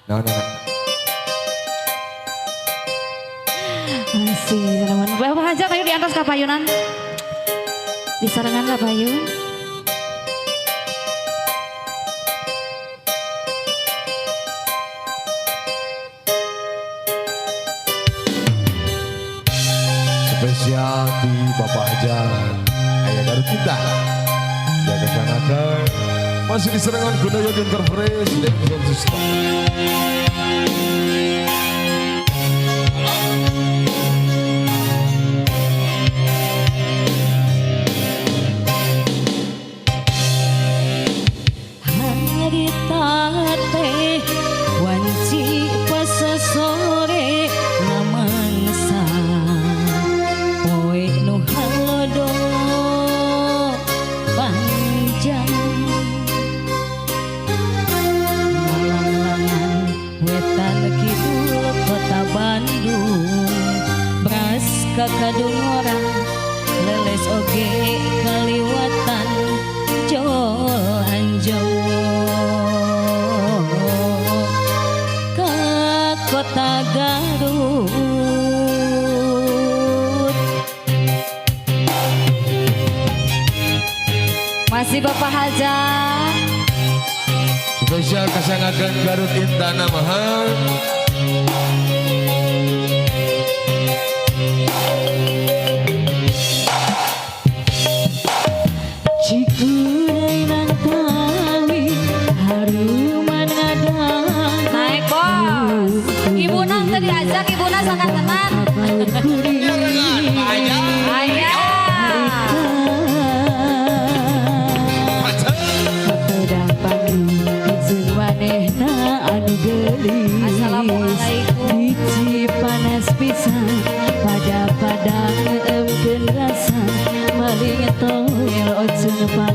Nah, nah, nah. Asih, teman. Bapak Hajat ayo di atas kapayunan. Disarengan kapayun. Spesial di Bapak Hajat Ayah Garut kita. Jaga sangakan. Masih di serangan Gunayogi Enterprise dan System. Harita teh wanci pasosore namangsa poe nu halodo panjang Malanglangan wetan kidul kota Bandung Bras kakadung orang leles oge kaliwatan jol anjong ka kota Garut. Masih Bapak Hajat. Spesial kasangakan Garut Intana Mahal. Cikuray nang tawi haruman ngadang. Naik bos. Ibu nang tadi diajak, ibu nang sangat tenang. Ayah. Pedang pagi jeung manehna anu geulis. Assalamualaikum. Biji panas pisan pada padang emkeun rasa maling toel ocen.